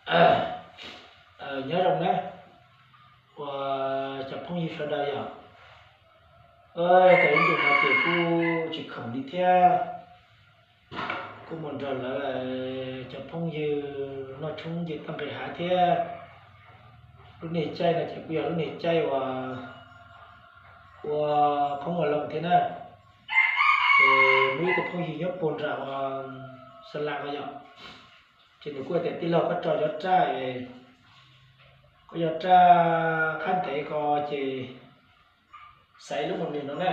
Nyob zoo na, uas cov phooj ywg sawv daws yom, cov ib ntus no ces kuj tsis khoom li thiab, kuj mus nrog lawv cov phooj ywg noj tshoob nce toj nqis hav thiab. Lub niag caij no ces kuj yog lub niag caij uas ua phoob ua loo thiab na. Ces muaj ib tug phooj ywg nyob puag nram uas Xa Las no yom, ces nws kuj tias tij laug koj tso cov raj, koj cov raj qhab ntev ko ces xaiv lub mus nws no na.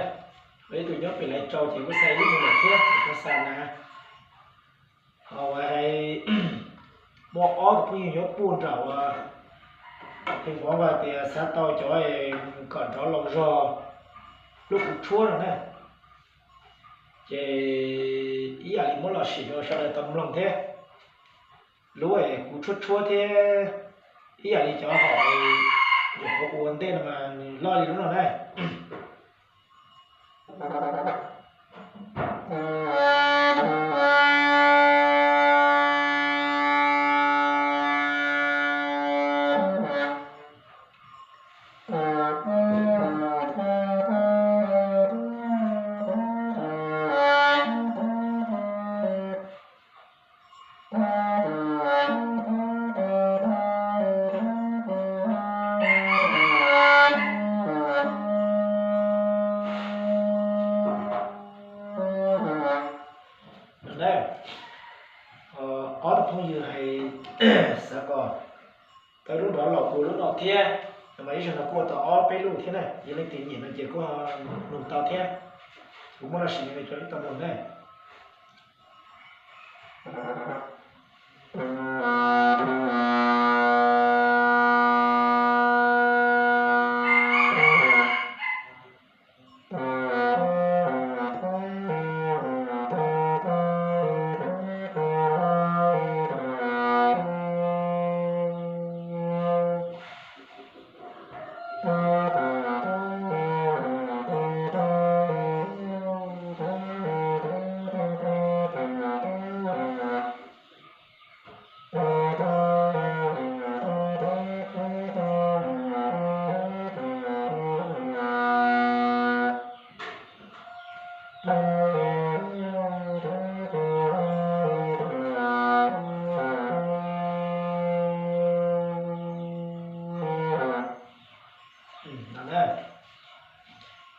Ho ib tug nyob pem Laiv Tsau ces kuj xaiv lub mus lawm thiab, kuj xa na. Ho uas hais muaj ob tug phooj ywg nyob puag nram uas Pheej Vov tias xav tau cov kom nrov loo zog lub kuv tshuab no na. Ces ib yam li muab los sim rau sawv daws tau mloog thiab. Lub es kuv tshuab tshuab thiab, ib yam li cov hom nyuam qhuav ua ntej no mas nws loj li lub no na. Ob tug phooj ywg hais xav kom tau lub nrov los puas lub no thiab, mas ib zaug no kuj tau ob peb lub thiab na. Yog leej twg nyiam no ces kuj nug tau thiab. Kuv muab los sim no rau ib tau mloog na.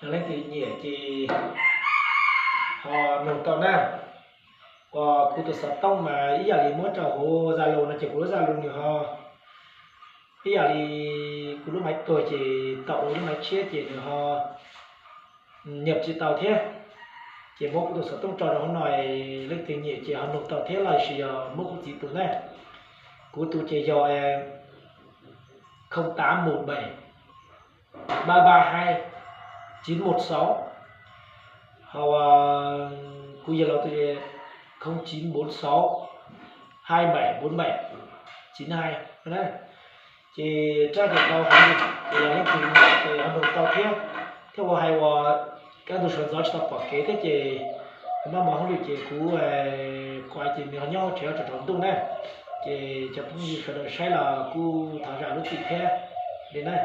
Yog leej twg nyiam ces ho nug tau na. Uas kuv tus xov tooj mas ib yam li muab rau hauv Zalo no ces kuv lub Zalo nws ho ib yam li kuv lub maiv tuag ces tau ua lub maiv tshiab ces nws ho nyam tsis tau thiab. Ces muab kuv tus xov tooj tso rau hauv no, leej twg nyiam ces ho nug tau thiab los sis yog muab kuv txiv tus na. Kuv tus ces yog không tám một bảy ba ba hai chín một sáu, ho kuv yawg laus tus không chín bốn sáu hai bảy bốn bảy chín hai. Ces raj ces tau hauv, ces yog leej twg nyiam ces ho nug tau thiab. Thiab ua hais uas kaj ntug sawv ntxov tsis tau pom kev thiab ces maj mam hauj lwm ces kuv kuv ces nws ho nyob hauv tsev tsaus ntuj na. Ces cov phooj ywg sawv daws saib los kuj thov zam lub txim thiab li na.